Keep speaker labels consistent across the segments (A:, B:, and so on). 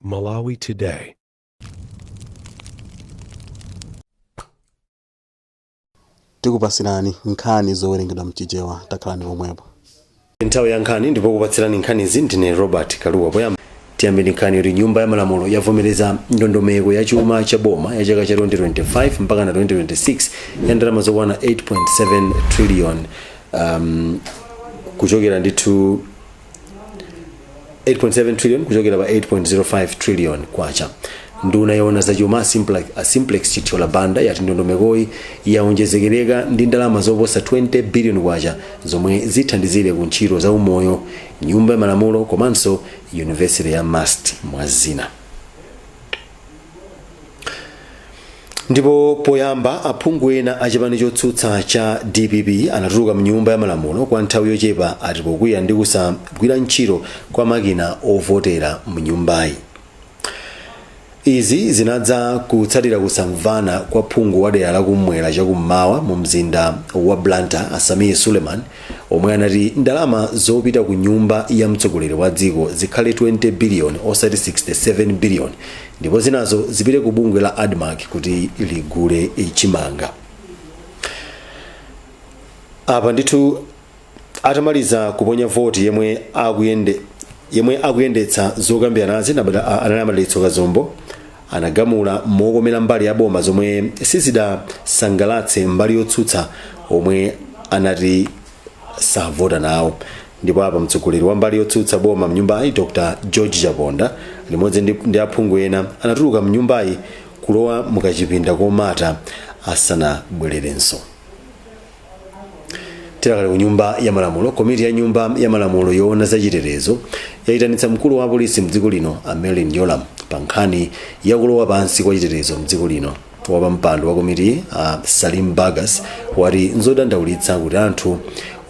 A: Malawi Today.
B: Tikupatsirani nkhani zowerengedwa mchichewa. Takhalani pomwepo.
C: Nthawi ya nkhani, ndipo kupatsirani nkhanizi ndine Robert Kaluwa. Poyamba tiyambe ndi nkhani yoti nyumba ya malamulo yavomereza ndondomeko ya chuma cha boma ya chaka cha 2025 mpaka na 2026 ya ndalama zokwana 8.7 trillion, kuchokera ndithu 8.7 trillion kuchokera pa 8.05 trillion kwacha. Nduna yoona zachuma Simplex Chithyola Banda yati ndondomekoyi yaonjezekereka ndi ndalama zoposa 20 billion kwacha zomwe zithandizire ku ntchito za umoyo, nyumba ya malamulo komanso yunivesite ya MUST, mwa zina. Ndipo poyamba aphungu ena a chipani chotsutsa cha DPP anatuluka mnyumba ya malamulo kwa nthawi yochepa, ati pokwiya ndi kusagwira ntchito kwa makina ovotera mnyumbayi. Izi zinadza kutsatira kusamvana kwa phungu wa dera lakumwera chakummawa mu mzinda wa Blantyre, a Sameer Suleman, omwe anati ndalama zopita ku nyumba ya mtsogoleri wa dziko zikhale 20 billion osati 67 billion, ndipo zinazo zipite ku bungwe la ADMARC kuti ligule chimanga. Apa ndithu atamaliza kuponya voti, yemwe akuyendetsa zokambiranazi anali Madalitso Kazombo, anagamula mokomera mbali ya boma, zomwe sizidasangalatse mbali yotsutsa omwe anati savota nawo. Ndipo apa mtsogoleri wa mbali yotsutsa boma mnyumbayi, Dr George Chaponda, limodzi ndi aphungu ena anatuluka mnyumbayi kulowa mukachipinda komata asanabwererenso. Tidakali ku nyumba ya malamulo, komiti ya nyumba ya malamulo yoona zachitetezo yayitanitsa mkulu wa apolisi mdziko lino, a Merlyne Yolamu, pa nkhani yakulowa pansi kwa chitetezo mdziko lino. Wapampando wa komiti, a Salim Bagas, wati nzodandaulitsa kuti anthu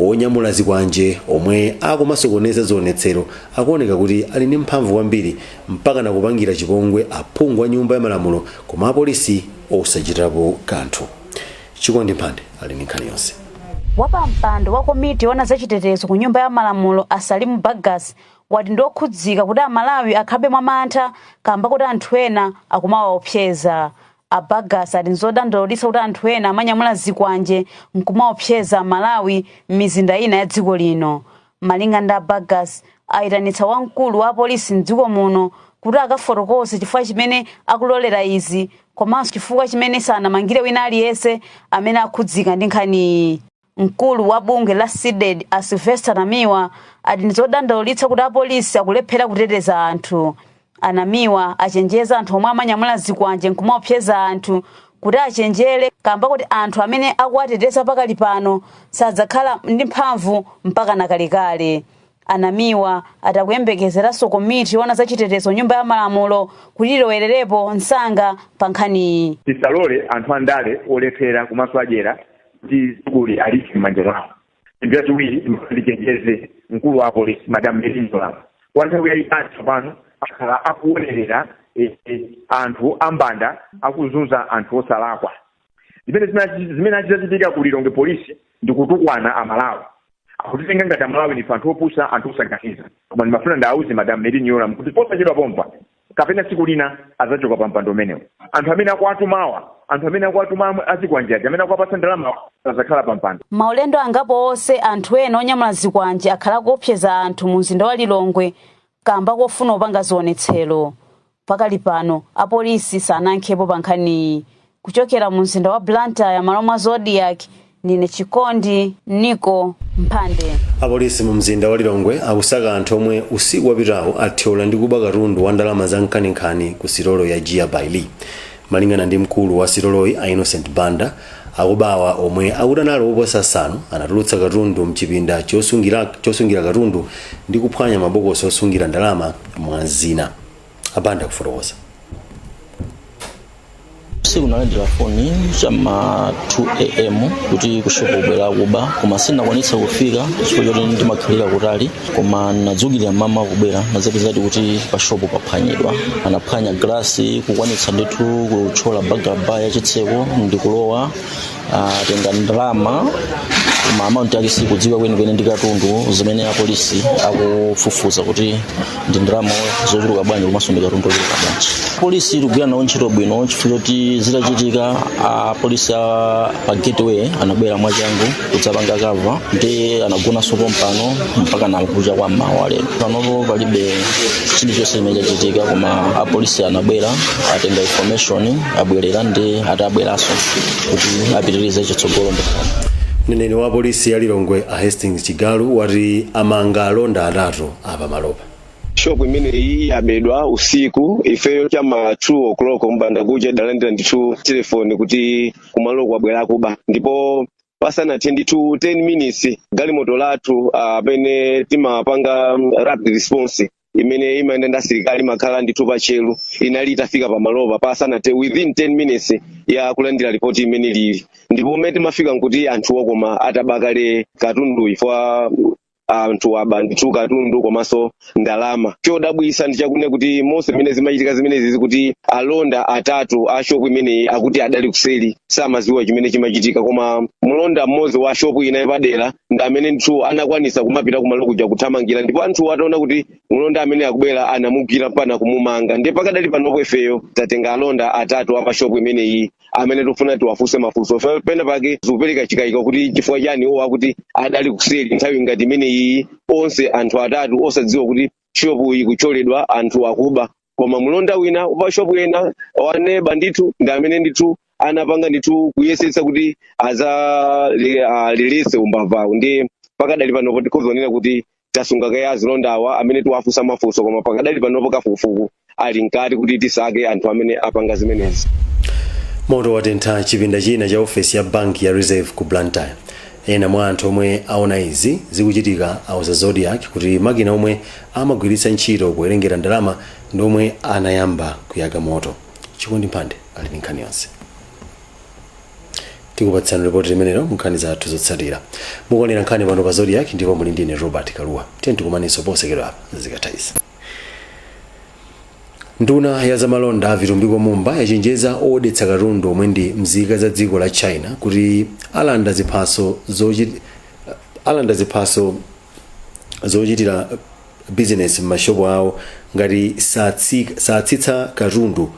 C: onyamula zikwanje omwe akumasokoneza zionetsero akuoneka kuti ali ndi mphamvu kwambiri mpaka nakupangira chipongwe aphungu a nyumba ya malamulo, koma apolisi osachitapo kanthu. Chikondi Mphande ali ndi nkhani yonse.
D: Wapampando wa komiti yoona zachitetezo ku nyumba ya malamulo, a Salim Bagas, wati ndiokhudzika kuti Amalawi akhalabe mwamantha kamba kuti anthu ena akumawaopseza. A Bagas ati nzodandaulitsa kuti anthu ena amanyamula zikwanje nkumaopseza Amalawi m'mizinda ina ya dziko lino. Malinga ndi a Bagas, ayitanitsa wamkulu wa apolisi mdziko muno kuti akafotokoze chifukwa chimene akulolera izi komanso chifukwa chimene sanamangire wina aliyense amene akhudzika ndi nkhaniyi. Mkulu wa bungwe la CDEDI, a Sylvester Namiwa, ati ndizodandaulitsa kuti apolisi akulephera kuteteza anthu. A Namiwa achenjeza anthu omwe amanyamula zikwanje nkumaopseza anthu kuti achenjere kamba kuti anthu amene akuwateteza pakali pano sadzakhala ndi mphamvu mpaka nakalekale. A Namiwa ati akuyembekezeranso komiti yoona zachitetezo nyumba ya malamulo kuti ilowererepo msanga pa nkhaniyi.
E: Tisalole anthu andale olephera komanso adyera kuti dzikoli alike m'manja mwawo. Chinthu chachiwiri, ndichenjeze mkulu wa apolisi, Madam Merlyne Yolamu. Kwa nthawi yayitali tsopano akhala akuonerera anthu ambanda akuzunza anthu osalakwa. Zimene achitika ku Lilongwe Polisi ndi kutukwana Amalawi. Akutitenga ngati Amalawi ndife anthu opusa, anthu osaganiza. Koma ndimafuna ndawuze Madam Merlyne Yolamu kuti posachedwa pompa kapena tsiku lina azachoka pa mpando umenewo. Anthu amene akuwatumawa, anthu amene akuwatuma azikwanjaji, amene akuwapatsa ndalama, azakhala pa mpando.
D: Maulendo angapo onse anthu ena onyamula zikwanje akhala akuopseza anthu mu mzinda wa Lilongwe kamba kofuna kupanga zionetsero. Pakali pano apolisi sanayankhepo pa nkhaniyi. Kuchokera mu mzinda wa Blantyre, malo mwa Zodiak, ndine Chikondi Niko Mphande.
C: Apolisi mu mzinda wa Lilongwe akusaka anthu omwe usiku wapitawo athyola ndi kuba katundu wa ndalama za nkhaninkhani ku sitolo ya Gia by Lee. Malingana ndi mkulu wa sitoloyi, a Innocent Banda, akubawa omwe akuti anali oposa asanu anatulutsa katundu mchipinda chosungira katundu ndi kuphwanya mabokosi osungira ndalama, mwa zina. A Banda kufotokoza.
F: Usiku nalandira foni cham'ma 2 a.m. kuti kushopu kubwera kuba, koma sindinakwanitsa kufika chifukwa choti ndimakhalira kutali. Koma nadzukira mama kubwera, nadzapezadi kuti pa shopu paphwanyidwa. Anaphwanya glasi, kukwanitsa ndithu kuthyola burglar bar ya chitseko ndi kulowa, atenga ndalama Koma amount yake sikudziwika kwenikweni ndi katundu zimene apolisi akufufuza kuti ndi ndalama zochuluka bwanji komanso ndi katundu ochuluka bwanji. Polisi ikugwira nawo ntchito bwino chifukwa choti zitachitika, apolisi a pa Gateway anabwera mwachangu kudzapanga cover ndi anagonanso pompano mpaka nakucha kwa mmawa lero. Panopo palibe chilichonse chimene chachitika, koma apolisi anabwera, atenga information, abwerera ndi atabweranso kuti apitirize chitsogolo ndi
C: Mneneri wa polisi ya Lilongwe, a Hastings Chigalu, wati amanga alonda atatu apamalopa.
A: Shopu imeneyi yabedwa usiku. Ifeyo chama 2 o'clock mbanda kucha dalandira ndithu telefoni kuti kumalo kwabwera kuba, ndipo pasanathe ndithu 10 minutes galimoto lathu amene timapanga rapid response imene imayenda ndi asilikali, imakhala ndithu pachelu, inali itafika pamalopa pasanathe within 10 minutes ya kulandira ripoti imene lili. Ndipo umene timafika nkuti anthu okoma atabakale katundu ifwa anthu aba ndithu katundu komanso ndalama. Chodabwisa ndi chakunena kuti monse mmene zimachitika zimenezi, kuti alonda atatu a shopu imeneyi akuti adali kuseli, samaziwa chimene chimachitika, koma mlonda mmodzi wa shopu ina yapadera ndi amene ndithu anakwanisa kumapita kumalo kuja kuthamangira, ndipo anthu ataona kuti mlonda amene akubwera anamugwira pana kumumanga. Ndiye pakadali panopo ifeyo tatenga alonda atatu apa shopu imeneyi amene tikufuna tiwafunse mafunso. Pena pake zikupereka chikayiko kuti chifukwa chani iwo akuti adali kuseli nthawi ngati imeneyi, onse anthu atatu osadziwa kuti shopu ikucholedwa, anthu akuba, koma mlonda wina pa shopu ena waneba ndithu ndi amene ndithu anapanga ndithu kuyesetsa kuti azalilese umbavawu. Ndiye pakadali panopo tikhoza kuti tasunga kaya azilondawa amene tiwafunsa mafunso, koma pakadali panopo kafukufuku ali mkati kuti tisake anthu amene apanga zimenezi.
C: Moto watentha chipinda china cha ofesi ya banki ya Reserve ku Blantyre. Ena mwa anthu omwe aona izi zikuchitika auza Zodiak kuti makina omwe amagwiritsa ntchito kuwerengera ndalama ndi omwe anayamba kuyaka moto. Chikondi Mphande ali ndi nkhani yonse. Tikupatsani ripoti limenelo mu nkhani zathu zotsatira. Mukuonera nkhani pano pa Zodiak ndipo muli ndine Robert Kaluwa. Tiye tikumanenso posachedwa apa zikatha izi. Nduna ya zamalonda Vitumbiko Mumba yachenjeza odetsa katundu omwe ndi mzika za dziko la China kuti alanda ziphaso zochitira bizinesi m'mashopu awo ngati satsitsa katundu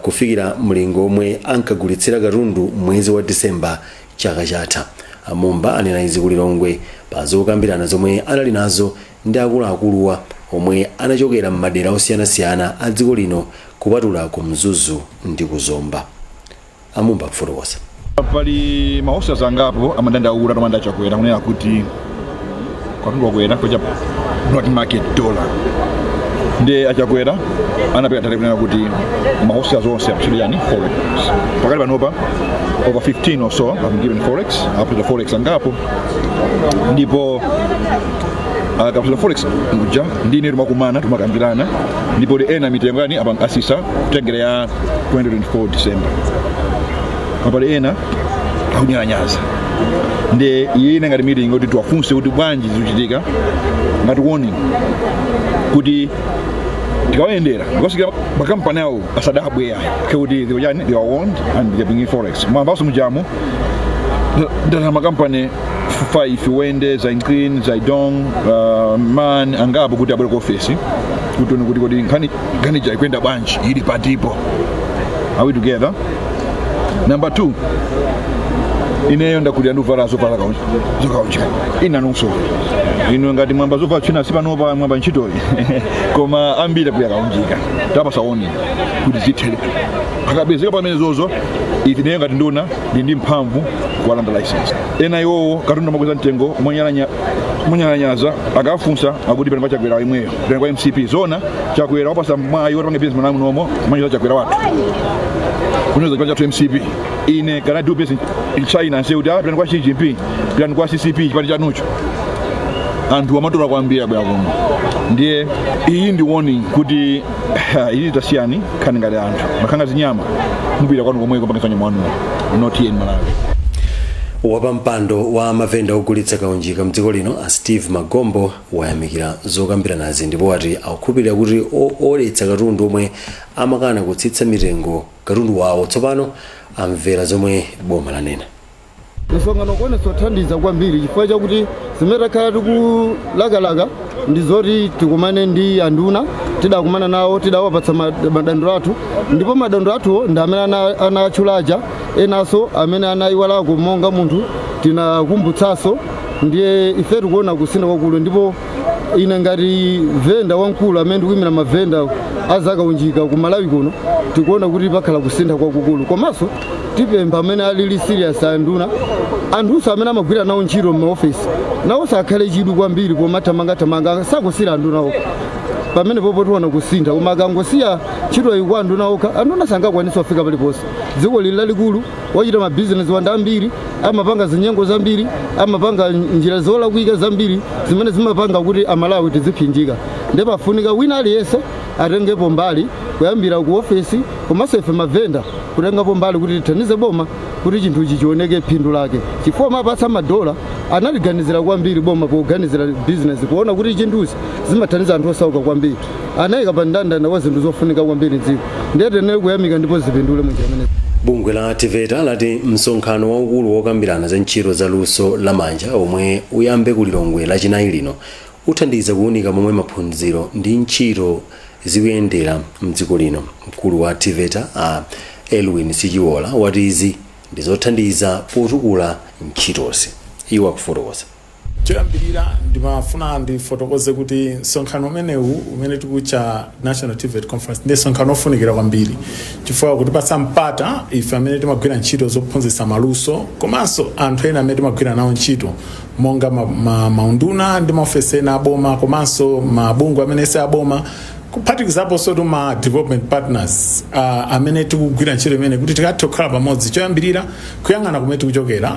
C: kufikira mlingo omwe ankagulitsira katundu mwezi wa Disemba chaka chatha. Mumba anena izi ku Lilongwe pa zokambirana zomwe anali nazo ndi akuluakuluwa omwe anachokera m'madera osiyanasiyana a dziko lino kupatula ku Mzuzu ndi ku Zomba. Amumba kufotokoza.
G: Pali maofficers angapo amadandaula tomanda Chakwera kunena kuti katundu wakwera kwa black market dollar. Ndiye aChakwera anapeka tarehe kunena kuti maofficers onse apatsidwe yani forex. Pakali panopa over 15 or so have been given forex, apatsidwa forex angapo, ndipo akapatsidwa forex muja ndine timakumana, timakambirana, ndipo ena mitengo yani asisa kutengera ya 2024 December. Mapali ena akunyalanyaza. Ndi ine ngati meeting kuti tiwafunse kuti bwanji zikuchitika, ngati warning kuti tikawayendera because makampani awo asadabwe ayi kuti they were yani, they were warned and they are bringing forex. Mwambaso mujamu ndata makampani 5, Wende, Zainclean, Zaidong, man angapo kuti abwere ku office kuti one kuti kodi nkhani ija ikwenda bwanji, ili patipo. Are we together? Number two, ineyo ndakulira ndikuvala zovala zokaunjika. Inanunso ino ngati mwamba zovala china sipanopa mwamba ntchitoyi, koma ambiri akuya kaunjika. Tapasaoni kuti zithere akapezeka pamene zozo ife ineyo ngati nduna ndi ndi mphamvu kuwalanda license. Ena iwowo katundu amakweza mtengo monyalanyaza, akafunsa akuti pano kwa Chakwera imweyo, pano kwa MCP. Zona Chakwera wapasa mwayi wotapanga business mwana munomo manyoza Chakwera wathu, kunyoza chipani chathu MCP. Ine kana do business in China and say kuti ah, pano kwa Xi Jinping, pano kwa CCP, chipani chanucho, anthu amatola kwambiri abwera kuno. Ndiye iyi ndi warning kuti ili tasiyani khani ngati anthu makhanga zinyama, mupita kwanu komweko pangisa nyama wanuwo, not here in Malawi.
C: Wapampando wa mavenda ogulitsa kaunjika mdziko lino, a Steve Magombo, wayamikira zokambiranazi ndipo wati akukhulupirira kuti oletsa katundu omwe amakana kutsitsa mitengo katundu wawo tsopano amvera zomwe boma lanena.
H: Msonkhano kuonetsa kuthandiza kwambiri, chifukwa chakuti zimene takhala tikulakalaka ndi zoti tikumane ndi anduna. Tidakumana nawo, tidawapatsa madandaulo athu, ndipo madandaulo athuwo ndi amene anatchulaja, enanso amene anayiwalako monga munthu tinakumbutsanso. Ndiye ife tikuona kusintha kwakulu, ndipo ine ngati venda wamkulu amene ndikuyimira mavenda azakaunjika ku Malawi kuno, tikuona kuti pakhala kusintha kwakukulu. Komanso tipempha amene alili serious anduna, anthunso amene amagwira nawo ntchito m'maofesi nawonso akhale chidwi kwambiri pomathamangathamanga, sakusira anduna okha. Pamene popo tiona kusintha, koma akangosiya ntchito iyi kwa anduna okha, anduna sangakwanisa kufika paliponse. Dziko lili lalikulu, wachita mabizinesi wanda ambiri amapanga zinyengo zambiri, amapanga njira zolakwika zambiri zimene zimapanga kuti Amalawi tiziphinjika. Ndipo pafunika wina aliyense atengepo mbali, kuyambira ku ofesi, komanso ife mavenda kutengapo mbali kuti tithandize boma kuti chinthu ichi chioneke phindu lake, chifukwa mapatsa madola analiganizira kwambiri boma poganizira bizinesi, kuona kuti chinthuchi zimathandiza anthu osauka kwambiri. Anayika pa mndandanda wa zinthu zofunika kwambiri mdziko, ndiye tiyenera kuyamika ndipo zipindule munjira imeneyi.
C: Bungwe la TEVETA lati msonkhano waukulu wokambirana za ntchito za luso lamanja omwe uyambe ku Lilongwe Lachinayi lino uthandiza kuwunika momwe maphunziro ndi ntchito zikuyendera mdziko lino. Mkulu wa TEVETA a Elwin Sichiola wati izi ndi zothandiza potukula ntchitozi. Iwo akufotokoza.
I: Choyambirira ndimafuna ndifotokoze kuti msonkhano umenewu umene tikutcha National TVET Conference ndi msonkhano ofunikira kwambiri, chifukwa kutipatsa mpata ife amene timagwira ntchito zophunzitsa maluso, komanso anthu ena amene timagwira nawo ntchito monga maunduna ndi maofesi ena aboma, komanso mabungwe amene si aboma, kuphatikizaponso tu ma development partners amene tikugwira ntchito imene, kuti tikathe kukhala pamodzi. Choyambirira kuyang'ana kumene tikuchokera,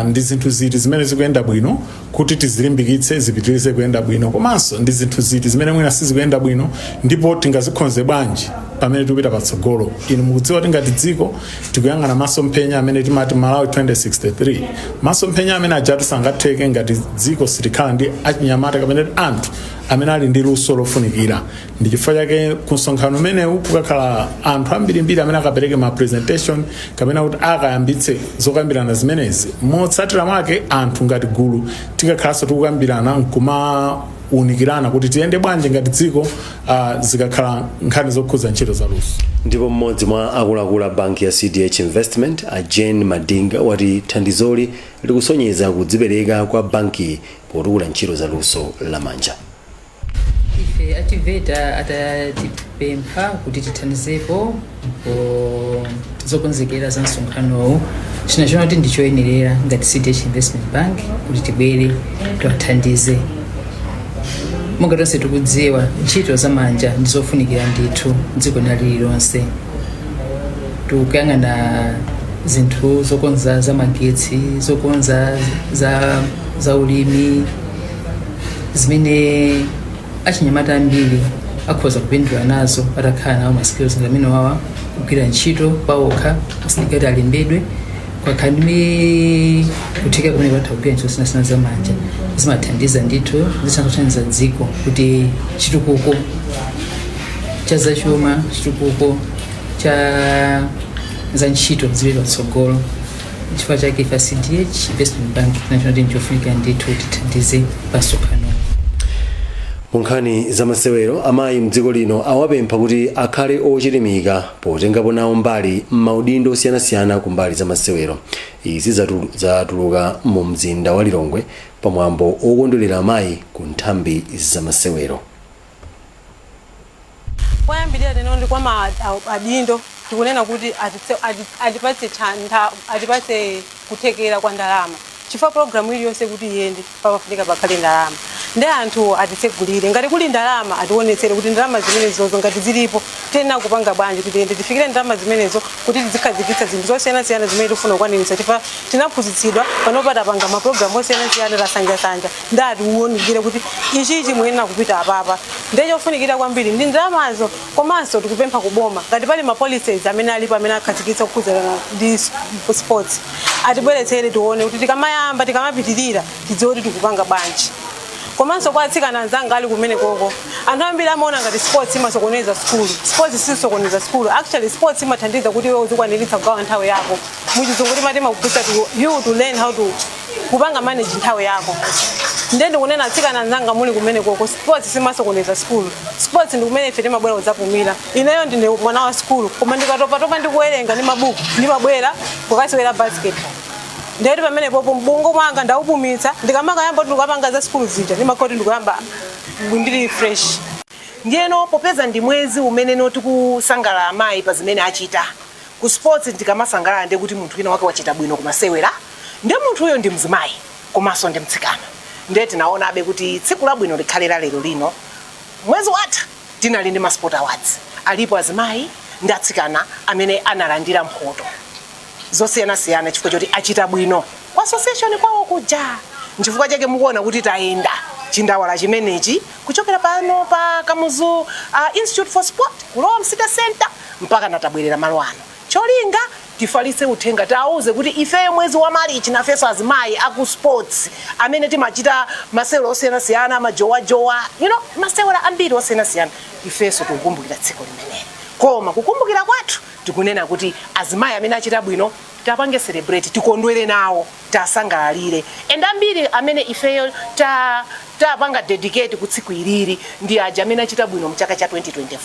I: ndi zinthu ziti zimene zikuyenda bwino kuti tizilimbikitse zipitirize kuyenda bwino, komanso ndi zinthu ziti zimene mwina sizikuyenda bwino ndipo tingazikonze bwanji pamene tikupita patsogolo. Inu mukudziwa kuti ngati dziko tikuyang'ana masomphenya amene timati Malawi 2063. Masomphenya amene ajatu sangatheke ngati dziko sitikhala ndi achinyamata kapena anthu amene ali ndi luso lofunikira. Ndi chifukwa chake ku msonkhano umenewu kukakhala anthu ambirimbiri amene akapereke ma presentation kapena kuti akayambitse zokambirana zimenezi. Motsatira mwake anthu ngati gulu tikakhalanso tikukambirana nkumaunikirana kuti tiyende bwanji ngati dziko, zikakhala nkhani zokhudza ntchito za luso.
C: Ndipo mmodzi mwa akuluakulu a banki ya CDH Investment a Jane Madinga wati thandizoli likusonyeza kudzipereka kwa banki potukula ntchito za luso lamanja.
J: Ife a TEVETA atatipempha kuti tithandizepo po zokonzekera za msonkhanowu, tinachiona kuti ndichoyenerera ngati CDH Investment Bank kuti tibwere tiwathandize. Monga tonse tikudziwa, ntchito zamanja ndizofunikira ndithu dziko lililonse. Tikuyang'ana zinthu zokonza zamagetsi, zokonza za ulimi, zimene achinyamata ambiri akhoza kupindula nazo atakhala nawo ma skills ngati amene wawa, kugwira ntchito pawokha osati alembedwe. Kwakhala ndi kutheka kumene kwatha kugwira ntchito zosiyanasiyana zamanja, zimathandiza ndithu, zithandiza dziko kuti chitukuko cha zachuma, chitukuko cha za ntchito zipite patsogolo. Chifukwa chake ife a CDH Investment Bank tinachiona kuti nchofunika ndithu tithandize pa msonkhano.
C: Mu nkhani zamasewero, amayi mdziko lino awapempha kuti akhale ochilimika potengapo nawo mbali m'maudindo osiyanasiyana ku mbali za masewero. Izi zatuluka mu mzinda wa Lilongwe pamwambo wokondwerera amayi ku nthambi zamasewero.
K: Poyambirira teno ndi kwa ma adindo tikunena kuti atipatse kuthekera kwa ndalama, chifukwa pologalamu iliyonse kuti iyende pamafunika pakhale ndalama. Ndi anthu atitsegulire, ngati kuli ndalama ationetsere kuti ndalama zimenezozo ngati zilipo, tiyenera kupanga bwanji kuti tiyende tifikire ndalama zimenezo, kuti tizikhazikitsa zinthu zosiyanasiyana zimene tifuna kukwaniritsa, chifukwa tinaphunzitsidwa, panopa tapanga mapulogalamu osiyanasiyana, tasanjasanja, ndi atiunikire kuti ichichi muyenera kupita apapa. Ndiye chofunikira kwambiri ndi ndalamazo. Komanso tikupempha kuboma, ngati pali ma policies amene alipo amene akhazikitsa kukhudzana ndi sports, atibweretsere tione kuti tikamayamba, tikamapitirira, tidziwe kuti tikupanga bwanji. Komanso kwa atsikana anzanga ali kumene koko, anthu ambiri amaona ngati sports imasokoneza skulu. Sports sisokoneza skulu. Actually, sports imathandiza kuti iwe uzikwaniritsa kugawa nthawi yako. Muchizungu timati imakuputsa to you to learn how to kupanga manage nthawi yako. Ndiye ndikunena, atsikana anzanga muli kumene koko, sports simasokoneza skulu. Sports ndi kumene ife timabwera kudzapumira. Ineyo ndine mwana wa skulu, koma ndikatopatopa ndikuwerenga ndi mabuku, ndimabwera kukasewera basketball. Ndiyeti pamene popo mbongo mwanga ndaupumitsa. Ndikamakayamba kuti ndikapanga za skulu zija, ndimakoti ndikuyamba ndili fresh.
L: Ndiyeno popeza ndi mwezi umene no tikusangalala amayi pa zimene achita ku sports, ndikamasangalala ndiye kuti munthu wina wake wachita bwino kumasewera, ndiye munthu uyo ndi mzimayi komanso ndi mtsikana. Ndiye tinaonabe kuti tsiku labwino likhale la lero lino. Mwezi watha tinali ndi ma sport awards. Alipo azimayi ndi atsikana amene analandira mphoto zosiyanasiyana chifukwa choti achita bwino kwa association kwawo kuja. Nchifukwa chake mukuona kuti tayenda chindawala chimenechi kuchokera pano pa Kamuzu Institute for Sport, kulowa Msita Center, mpaka natabwerera malo ano. Cholinga tifalitse uthenga, tiawuze kuti ifeyo mwezi wa Marichi nafenso azimayi aku sports amene timachita masewera osiyanasiyana, majowajowa, masewera ambiri osiyanasiyana, ifenso tikukumbukira tsiku limeneli. Koma kukumbukira kwathu tikunena kuti azimayi amene achita bwino tapange celebrate, tikondwere nawo, tasangalalire. And ambiri amene ifeyo tapanga dedicate ku tsiku iliri ndi aja amene achita bwino mchaka cha 2024.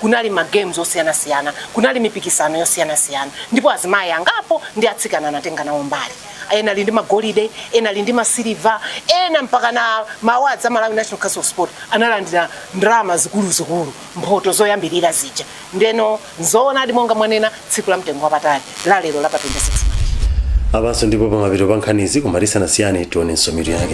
L: Kunali ma games osiyanasiyana, kunali mipikisano yosiyanasiyana, ndipo azimayi angapo ndi atsikana anatenga nawo mbali. Ena ali ndi magolide, ena ali ndi masiliva, ena mpaka na ma awards a Malawi National Council of Sport analandira ndalama zikuluzikulu, mphoto zoyambirira zija. Ndeno nzoonadi monga mwanena, tsiku la mtengo wapatali la lero la pa 26.
C: Apanso ndipo pamapeto pa nkhanizi, koma tisanasiyane tionenso mitu yake.